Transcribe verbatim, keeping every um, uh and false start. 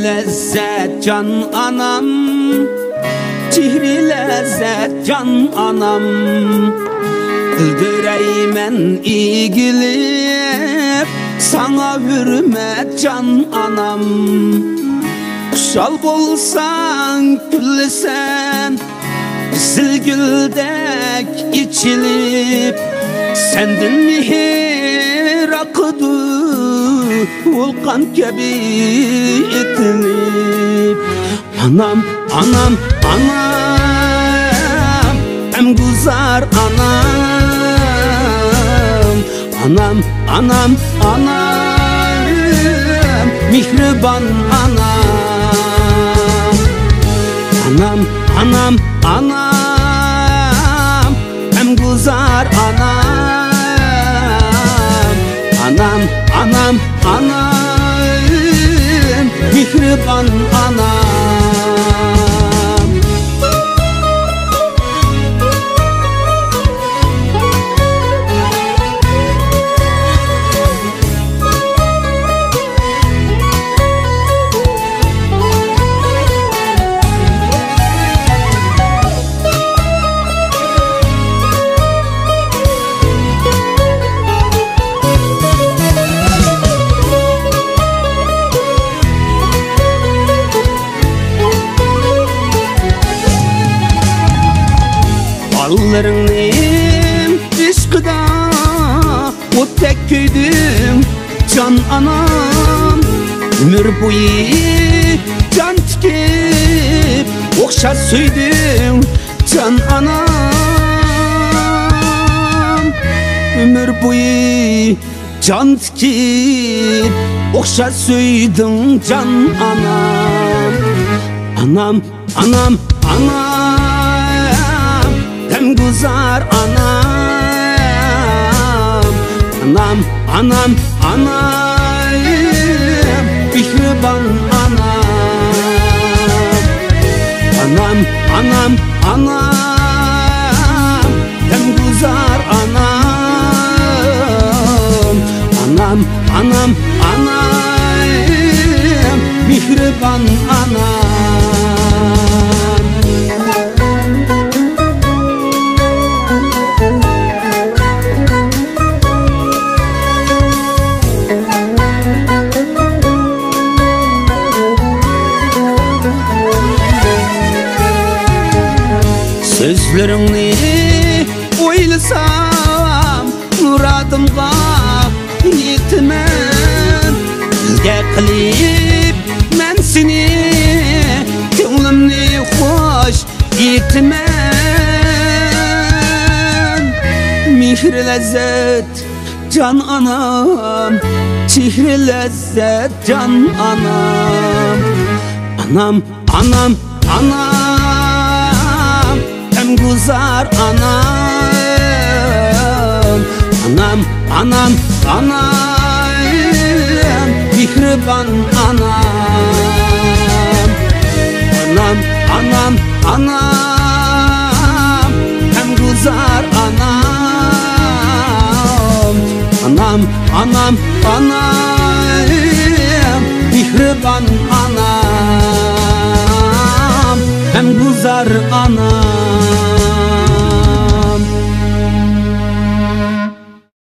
Lezzet jan anam, jihri lezzet jan anam. Iltōr aimen igilip, saña hurmet jan anam. Kūjal bolsañ kūlleseṇ, Isil kūltak ijjilip, Jāntin mihir akkūtu, ulkan kōbi itilip. Anam, anam, anam, Emkujar anam. Anam, anam, anam, mihriban anam. Anam, anam, anam, Emkujar anam. Anam, anam, anam, mihriban anam. Ḷalḷerōñṇe ej kōta wōt tok kōjatdikdik jān anam. Ṃir bwe jān tikep okjatsoidik jān anam. Ṃir bwe jān tikep okjatsoidik jān anam. Anam, anam, anam, Emkujar anam. Anam, anam, anam, mihriban anam. Anam, anam, anam, Emkujar anam. Anam, anam, anam, mihriban anam. Sōzleriñe oilsam, muratimḷọk itiṃaan. Iltak kōlep men jiṃe, kōḷmān ṇe kōj itiṃaan. Mihri lezzet jān anam, jihri lezzet jān anam. Anam, anam, anam, Emkujar anam. Anam, anam, anam, mihriban anam. Anam, anam, anam, Emkujar anam. Anam, anam, anam, mihriban anam, Emkujar anam.